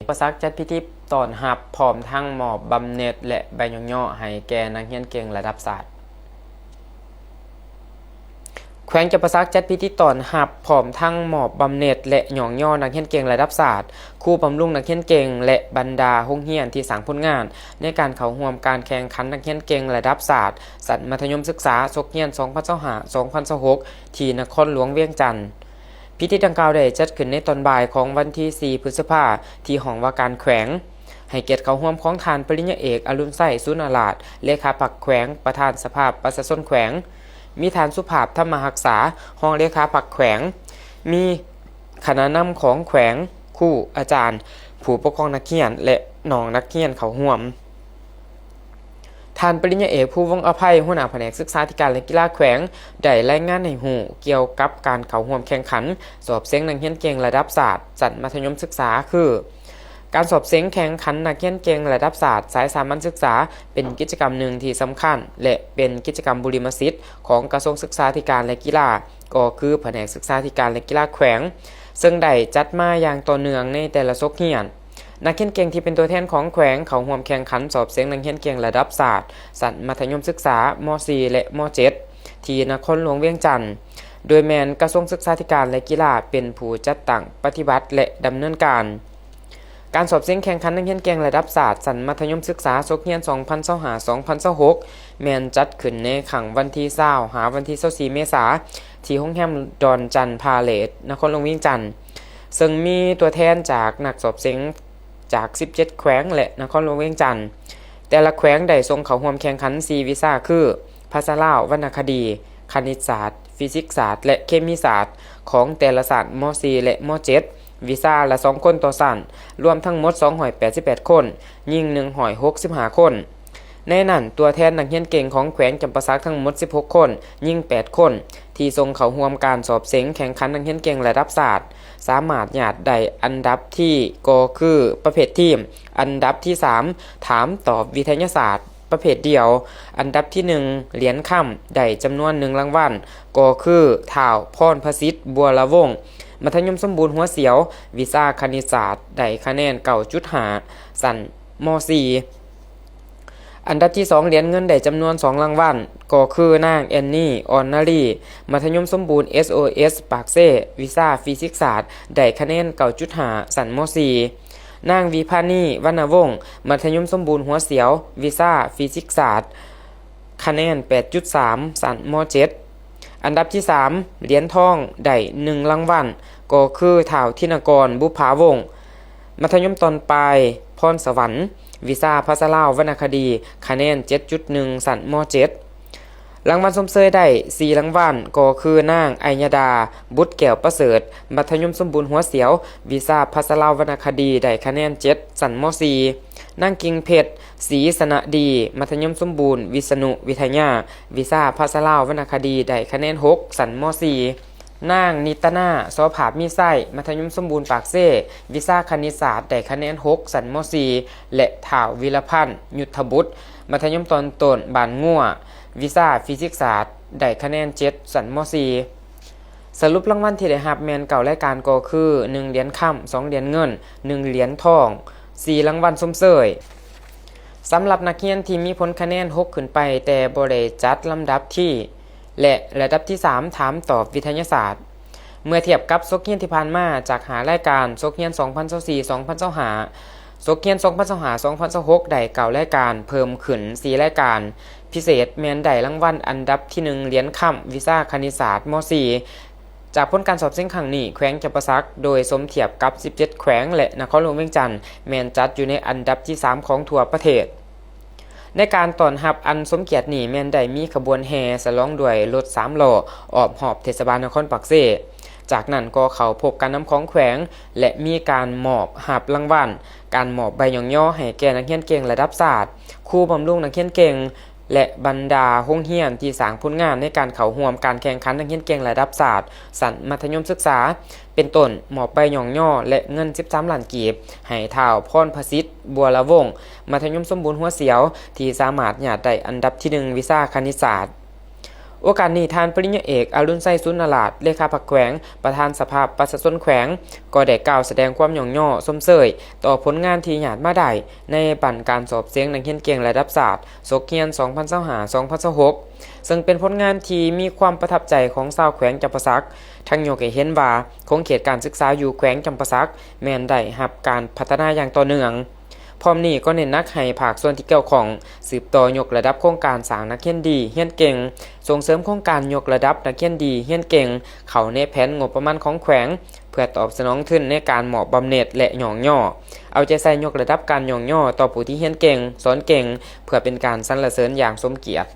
ປາສັກຈັດພິທີຕ້ອນຮັບ ພ້ອມທັງມອບບຳເໜັດ ແລະ ໃບຍ້ອງຍໍໃຫ້ແກ່ນັກຮຽນເກັ່ງລະດັບຊາດ. ແຂວງຈຳປາສັກຈັດພິທີຕ້ອນຮັບ ພ້ອມທັງມອບບຳເໜັດ ແລະ ຍ້ອງຍໍນັກຮຽນເກັ່ງລະດັບຊາດ, ຄູບຳລຸງນັກຮຽນເກັ່ງ ແລະ ບັນດາໂຮງຮຽນທີ່ສ້າງຜົນງານໃນການເຂົ້າຮ່ວມການແຂ່ງຂັນນັກຮຽນເກັ່ງລະດັບຊາດ ຊັ້ນມັດທະຍົມສຶກສາ ສົກຮຽນສອງພັນຊາວຫ້າ ສອງພັນຊາວຫົກ ທີ່ນະຄອນຫຼວງວຽງຈັນ. ພິທີດັ່ງກ່າວໄດ້ຈັດຂຶ້ນໃນຕອນບ່າຍຂອງວັນທີສີ່ ພຶດສະພາ ທີ່ຫ້ອງວ່າການແຂວງ, ໃຫ້ກຽດເຂົ້າຮ່ວມຂອງທ່ານປະລິນຍາເອກ ອະລຸນໄຊ ສຸນະລາດ ເລຂາພັກແຂວງ, ປະທານສະພາປະຊາຊົນແຂວງ, ມີທ່ານ ສຸພາບ ທຳມະຮັກສາ ຮອງເລຂາພັກແຂວງ, ມີຄະນະນຳຂອງແຂວງ, ຄູ, ອາຈານ, ຜູ້ປົກຄອງນັກຮຽນ ແລະ ນ້ອງນັກຮຽນເຂົ້າຮ່ວມ. ທ່ານປະລິນຍາເອກ ພູວົງອະໄພ ຫົວໜ້າພະແນກສຶກສາທິການ ແລະ ກິລາແຂວງ ໄດ້ລາຍງານໃຫ້ຮູ້ກ່ຽວກັບການເຂົ້າຮ່ວມແຂ່ງຂັນສອບເສັງນັກຮຽນເກັ່ງລະດັບຊາດ ຊັ້ນມັດທະຍົມສຶກສາ ຄື ການສອບເສັງແຂ່ງຂັນນັກຮຽນເກັ່ງລະດັບຊາດສາຍສາມັນສຶກສາ ເປັນກິດຈະກຳໜຶ່ງທີ່ສຳຄັນ ແລະ ເປັນກິດຈະກຳບຸລິມະສິດຂອງກະຊວງສຶກສາທິການ ແລະ ກິລາ ກໍຄືພະແນກສຶກສາທິການ ແລະ ກິລາແຂວງ, ເຊິ່ງໄດ້ຈັດມາຢ່າງຕໍ່ເນື່ອງໃນແຕ່ລະສົກຮຽນ. ນັກຮຽນເກັ່ງທີ່ເປັນຕົວແທນຂອງແຂວງເຂົ້າຮ່ວມແຂ່ງຂັນສອບເສັງນັກຮຽນເກັ່ງລະດັບຊາດ ຊັ້ນມັດທະຍົມສຶກສາ ມ.ສີ່ ແລະ ມ.ເຈັດ ທີ່ນະຄອນຫຼວງວຽງຈັນ, ໂດຍແມ່ນກະຊວງສຶກສາທິການ ແລະ ກິລາ ເປັນຜູ້ຈັດຕັ້ງ, ປະຕິບັດ ແລະ ດຳເນີນການ. ການສອບເສັງແຂ່ງຂັນນັກຮຽນເກັ່ງລະດັບຊາດ ຊັ້ນມັດທະຍົມສຶກສາ ສົກຮຽນສອງພັນຊາວຫ້າ ສອງພັນຊາວຫົກ ແມ່ນຈັດຂຶ້ນໃນຄັ້ງວັນທີຊາວ ຫາວັນທີຊາວສີ່ ເມສາ ທີ່ໂຮງແຮມດອນຈັນພາເລດ ນະຄອນຫຼວງວຽງຈັນ, ເຊິ່ງມີຕົວແທນຈາກນັກສອບເສັງຈາກສິບເຈັດແຂວງ ແລະ ນະຄອນຫຼວງວຽງຈັນ. ແຕ່ລະແຂວງໄດ້ສົ່ງເຂົ້າຮ່ວມແຂ່ງຂັນສີ່ວິຊາຄື ພາສາລາວ, ວັນນະຄະດີ, ຄະນິດສາດ, ຟີຊິກສາດ ແລະ ເຄມີສາດ ຂອງແຕ່ລະຊັ້ນ ມ.ສີ່ ແລະ ມ.ເຈັດ ວິຊາລະສອງຄົນຕໍ່ຊັ້ນ, ລວມທັງໝົດສອງຮ້ອຍແປດສິບແປດຄົນ, ຍິງໜຶ່ງຮ້ອຍຫົກສິບຫ້າຄົນ. ໃນນັ້ນ, ຕົວແທນນັກຮຽນເກັ່ງຂອງແຂວງຈຳປາສັກທັງໝົດສິບຫົກຄົນ, ຍິງແປດຄົນ, ທີ່ສົ່ງເຂົ້າຮ່ວມການສອບເສັງແຂ່ງຂັນນັກຮຽນເກັ່ງລະດັບຊາດ ສາມາດຍາດໄດ້ອັນດັບທີ ກໍຄືປະເພດທີມ, ອັນດັບທີສາມ ຖາມຕອບວິທະຍາສາດ ປະເພດດຽວ, ອັນດັບທີໜຶ່ງ ຫຼຽນຄຳ ໄດ້ຈຳນວນໜຶ່ງລາງວັນ ກໍຄື ທ້າວ ພອນພະສິດ ບົວລະວົງ ມັດທະຍົມສົມບູນຫົວສຽວ ວິຊາຄະນິດສາດ ໄດ້ຄະແນນເກົ້າຈຸດຫ້າ ຊັ້ນ ມ.ສີ່. ອັນດັບທີສອງ ຫຼຽນເງິນໄດ້ຈຳນວນສອງລາງວັນ ກໍຄື ນາງ ແອນນີ ອອນນາລີ ມັດທະຍົມສົມບູນ ເອສໂອເອສ ປາກເຊ ວິຊາຟີຊິກສາດ ໄດ້ຄະແນນເກົ້າຈຸດຫ້າ ຊັ້ນ ມ.ສີ່. ນາງ ວິພານີ ວັນນະວົງ ມັດທະຍົມສົມບູນຫົວສຽວ ວິຊາຟີຊິກສາດ ຄະແນນແປດຈຸດສາມ ຊັ້ນ ມ.ເຈັດ. ອັນດັບທີສາມ ຫຼຽນທອງໄດ້ໜຶ່ງລາງວັນ ກໍຄື ທ້າວ ທິນະກອນ ບຸບຜາວົງ ມັດທະຍົມຕອນປາຍ ພອນສະຫວັນ ວິຊາພາສາລາວ ວັນນະຄະດີ ຄະແນນເຈັດຈຸດໜຶ່ງ ຊັ້ນ ມ.ເຈັດ. ລາງວັນຊົມເຊີຍໄດ້ສີ່ລາງວັນ ກໍຄື ນາງ ໄອຍາດາ ບຸດແກ້ວປະເສີດ ມັດທະຍົມສົມບູນຫົວສຽວ ວິຊາພາສາລາວ ວັນນະຄະດີ ໄດ້ຄະແນນເຈັດ ຊັ້ນ ມ.ສີ່. ນາງ ກິ່ງເພັດ ສີສະນະດີ ມັດທະຍົມສົມບູນ ວິສະນຸວິທະຍາ ວິຊາພາສາລາວ ວັນນະຄະດີ ໄດ້ຄະແນນຫົກ ຊັ້ນ ມ.ສີ່. ນາງ ນິດຕະນາ ສໍພາບມີໄຊ ມັດທະຍົມສົມບູນປາກເຊ ວິຊາຄະນິດສາດ ໄດ້ຄະແນນຫົກ ຊັ້ນ ມ.ສີ່ ແລະ ທ້າວ ວິລະພັນ ຍຸດທະບຸດ ມັດທະຍົມຕອນຕົ້ນບ້ານງົວ ວິຊາຟີຊິກສາດ ໄດ້ຄະແນນເຈັດ ຊັ້ນ ມ.ສີ່. ສະຫຼຸບລາງວັນທີ່ໄດ້ຮັບແມ່ນເກົ້າລາຍການ ກໍຄື ໜຶ່ງຫຼຽນຄຳ, ສອງຫຼຽນເງິນ, ໜຶ່ງຫຼຽນທອງ, ສີ່ລາງວັນຊົມເຊີຍ. ສຳລັບນັກຮຽນທີ່ມີຜົນຄະແນນຫົກຂຶ້ນໄປ ແຕ່ບໍ່ໄດ້ຈັດລຳດັບທີ ແລະ ລະດັບທີສາມ ຖາມຕອບວິທະຍາສາດ. ເມື່ອທຽບກັບສົກຮຽນທີ່ຜ່ານມາຈາກຫ້າລາຍການ, ສົກຮຽນສອງພັນຊາວສີ່ ສອງພັນຊາວຫ້າ, ສົກຮຽນສອງພັນຊາວຫ້າ ສອງພັນຊາວຫົກ ໄດ້ເກົ້າລາຍການ, ເພີ່ມຂຶ້ນສີ່ລາຍການ. ພິເສດແມ່ນໄດ້ລາງວັນອັນດັບທີໜຶ່ງ ຫຼຽນຄຳ ວິຊາຄະນິດສາດ ມ.ສີ່ ຈາກຜົນການສອບເສັງຄັ້ງນີ້, ແຂວງຈຳປາສັກ ໂດຍສົມທຽບກັບສິບເຈັດແຂວງ ແລະ ນະຄອນຫຼວງວຽງຈັນ ແມ່ນຈັດຢູ່ໃນອັນດັບທີສາມຂອງທົ່ວປະເທດ. ໃນການຕ້ອນຮັບອັນສົມກຽດນີ້ ແມ່ນໄດ້ມີຂະບວນແຫ່ສະຫຼອງດ້ວຍລົດສາມລໍ້ ອ້ອມຮອບເທດສະບານນະຄອນປາກເຊ. ຈາກນັ້ນກໍເຂົ້າພົບການນຳຂອງແຂວງ ແລະ ມີການມອບຮັບລາງວັນ, ການມອບໃບຍ້ອງຍໍໃຫ້ແກ່ນັກຮຽນເກັ່ງລະດັບຊາດ, ຄູບຳລຸງນັກຮຽນເກັ່ງ ແລະ ບັນດາໂຮງຮຽນທີ່ສ້າງຜົນງານໃນການເຂົ້າຮ່ວມການແຂ່ງຂັນນັກຮຽນເກັ່ງລະດັບຊາດ ຊັ້ນມັດທະຍົມສຶກສາ ເປັນຕົ້ນ ມອບໃບຍ້ອງຍໍ ແລະ ເງິນສິບສາມລ້ານກີບ ໃຫ້ທ້າວ ພອນພະສິດ ບົວລະວົງ ມັດທະຍົມສົມບູນຫົວສຽວ ທີ່ສາມາດຍາດໄດ້ອັນດັບທີໜຶ່ງ ວິຊາຄະນິດສາດ. ໂອກາດນີ້ ທ່ານປະລິນຍາເອກ ອະລຸນໄຊ ສູນນະລາດ ເລຂາພັກແຂວງ ປະທານສະພາປະຊາຊົນແຂວງ ກໍໄດ້ກ່າວສະແດງຄວາມຍ້ອງຍໍຊົມເຊີຍຕໍ່ຜົນງານທີ່ຍາດມາໄດ້ໃນບັ້ນການສອບເສັງນັກຮຽນເກັ່ງລະດັບຊາດ ສົກຮຽນ ສອງພັນຊາວຫ້າ ສອງພັນຊາວຫົກ ເຊິ່ງເປັນຜົນງານທີ່ມີຄວາມປະທັບໃຈຂອງຊາວແຂວງຈຳປາສັກ, ທັງຍົກໃຫ້ເຫັນວ່າຂົງເຂດການສຶກສາຢູ່ແຂວງຈຳປາສັກແມ່ນໄດ້ຮັບການພັດທະນາຢ່າງຕໍ່ເນື່ອງ. ພ້ອມນີ້ກໍເນັ້ນໜັກໃຫ້ພາກສ່ວນທີ່ກ່ຽວຂ້ອງສືບຕໍ່ຍົກລະດັບໂຄງການສ້າງນັກຮຽນດີຮຽນເກັ່ງ, ສົ່ງເສີມໂຄງການຍົກລະດັບນັກຮຽນດີຮຽນເກັ່ງເຂົ້າໃນແຜນງົບປະມານຂອງແຂວງ ເພື່ອຕອບສະໜອງທຶນໃນການມອບບຳເໜັດ ແລະ ຍ້ອງຍໍ, ເອົາໃຈໃສ່ຍົກລະດັບການຍ້ອງຍໍຕໍ່ຜູ້ທີ່ຮຽນເກັ່ງ, ສອນເກັ່ງ ເພື່ອເປັນການສັນລະເສີນຢ່າງສົມກຽດ.